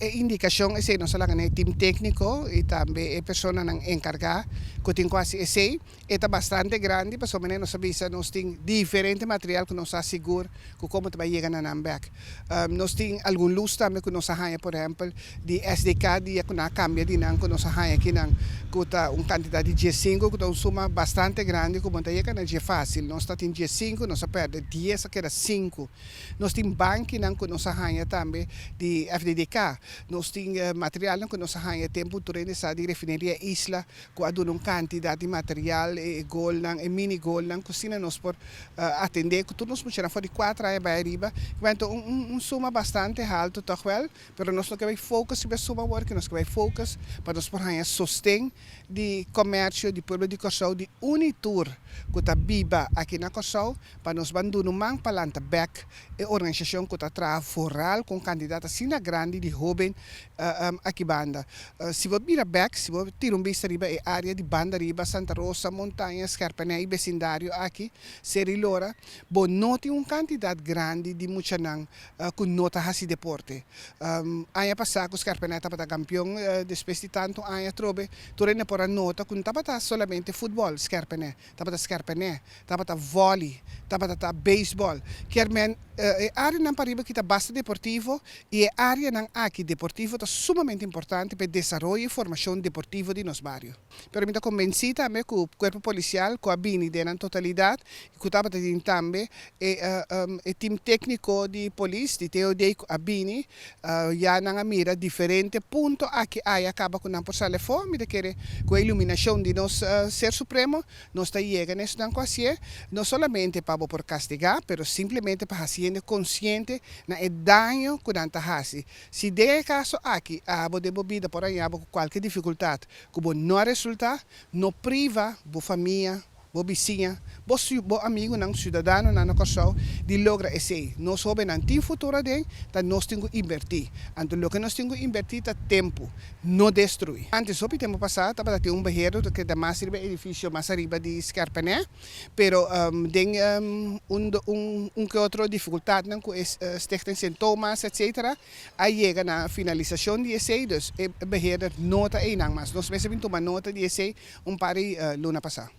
E indikashon esei nos a laga na e tim tékniko i tambe e personanan enkargá ku tin ku hasi esei. E ta bastante grandi pasobra manera nos a bisa nos tin diferente material ku nos sa sigur ku komo ta bai yega na nan bèk. Nos tin algun lus tambe ku nos a haña por ehèmpel di SDK dia ku nan a kambia di nan ku nos a haña akinan ku ta un kantidat di 15 ku ta un suma bastante grandi ku bo no ta yega na dje fásil. Nos ta tin 15, nos a pèrdè 10 a keda sinku. Nos tin bankinan ku nos a haña tambe di FDDK. Nos tin materialnan ku nos a haña tempu tur hende sa di Refineria Isla ku a duna un kantidat di material, e golnan, e mini golnan ku asina nos por atendé ku tur nos muchanan for di kuater aña bai ariba. Anto un suma bastante haltu tòg wèl, pero nos no ke bai focus riba e suma awor ke nos ke bai focus pa nos por haña sosten di komersio di pueblo di Kòrsou di uni tur ku ta biba aki na Kòrsou pa nos ban duna un man pa lanta bèk e organisashon ku ta traha foral ku un kantidat asina grandi di hóben aki banda. Si bo mira bèk, si bo tira un bista riba e área di banda riba Santa Rosa, Montaña, Skèrpènè i besindario aki, Seri Lora, bo no tin un kantidat grandi di muchanan ku no ta hasi deporte. Aña pasá ku Skèrpènè tabata kampion despues di tantu aña atrobe, tur hende por a nota ku no tabata solamente futbòl Skèrpènè, tabata skèrpènè, tabata vòli, tabata ta beisbòl. Kier men e áreanan pariba ki ta basta deportivo i e áreanan aki deportivo ta sumamente importante pa e desaroyo i formashon deportivo di nos bario. Pero mi ta konbensí tambe ku kuerpo polisial ku a bini den nan totalidat i ku tabata tin tambe e e tim tékniko di polis di TOD ku a bini ya nan a mira diferente punto aki aya kaba ku nan por sali afó. Mi ta kere ku e iluminashon di nos Ser Supremo nos ta yega na esnan ku hasié, no solamente pa bo por kastigá, pero simplemente pa hasi hende konsiente na e daño ku nan ta hasi. Si den e kaso aki abo den bo bida por haña bo ku kualke difikultat ku bo no a resultá, no priva bo famia, bo bisiña, bo bo amigunan, siudadanonan na Kòrsou di logra esei. Nos hóbennan tin futuro aden, ta nos tin ku inbertí. Anto loke nos tin ku inbertí ta tempu, no destruí. Antes hopi tempu pasá tabata tin un beheerder ku ta keda mas riba e edifisio mas ariba di Skèrpènè, pero den un un ke otro difikultatnan ku e Stichting Sint Thomas etcetera a yega na finalisashon di esei, dus e beheerder no ta einan mas. Nos mester bin tuma nota di esei un par di luna pasá.